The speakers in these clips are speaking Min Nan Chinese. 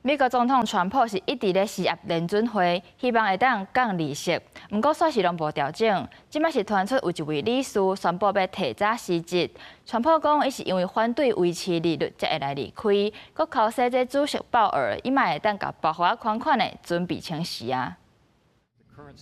美國總統川普是一直咧施壓聯準會，希望會當降利息，毋過煞是攏無調整。這擺是傳出有一位理事宣布欲提早辭職。川普講，伊是因為反對維持利率才會來離開。閣剾洗這主席鮑爾，伊嘛會當共包袱仔款款的準備請辭啊。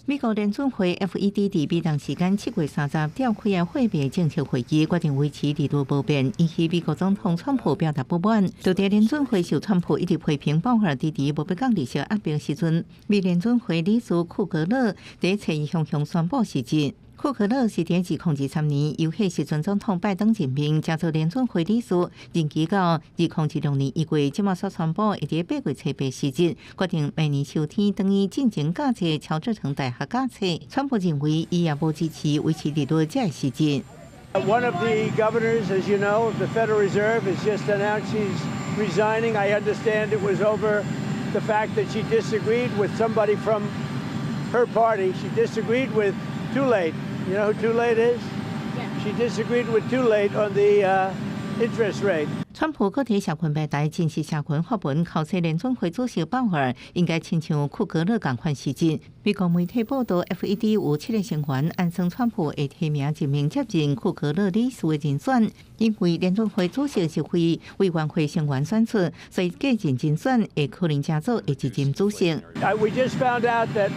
美國聯準會 FED 佇美東時間7月30召開的貨幣政策會議，決定維持利率無變，引起美國總統川普表達不滿。就佇聯準會受川普一直批評鮑爾遲遲無欲降利息壓迫時陣，美聯準會理事庫格勒佇初一雄雄宣布辭職。庫克勒是佇2023年由彼時陣總統拜登任命，成做聯準會理事，任期到2026年1月，這馬煞宣布會佇8月初八辭職，決定明年秋天轉去進前教冊喬治城大學教冊。川普認為伊也無支持維持利率才會辭職。 One of the governors, as you know, of the Federal Reserve has just announced she's resigning. I understand it was over the fact that she disagreed with somebody from her party. She disagreed with Too Late. You know who Too Late is? Yeah. She disagreed with Too Late on the interest rate. 川普閣佇社群平台正式社群發文，剾洗聯準會主席鮑爾應該親像庫格勒仝款辭職。美國媒體報道，FED 有七个成員按算川普會提名任命接任庫格勒理事的人選，因為聯準會主席是非委員會成員選出，所以繼任人選會可能成做下一任主席。 We just found out that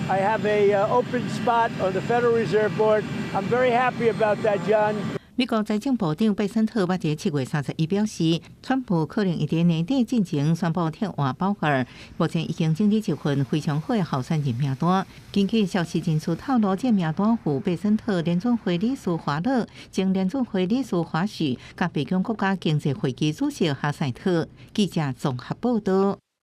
I have a open spot on the Federal Reserve Board. I'm very happy about that, John. 美國財政部長貝森特捌佇7月31表示，川普可能會佇年底進前宣布撤換鮑爾，目前已經整理一份非常好的候選人名單。根據消息人士透露，這名單有貝森特、聯準會理事華勒、前聯準會理事華許，佮白宮國家經濟會議主席哈塞特。記者綜合報道。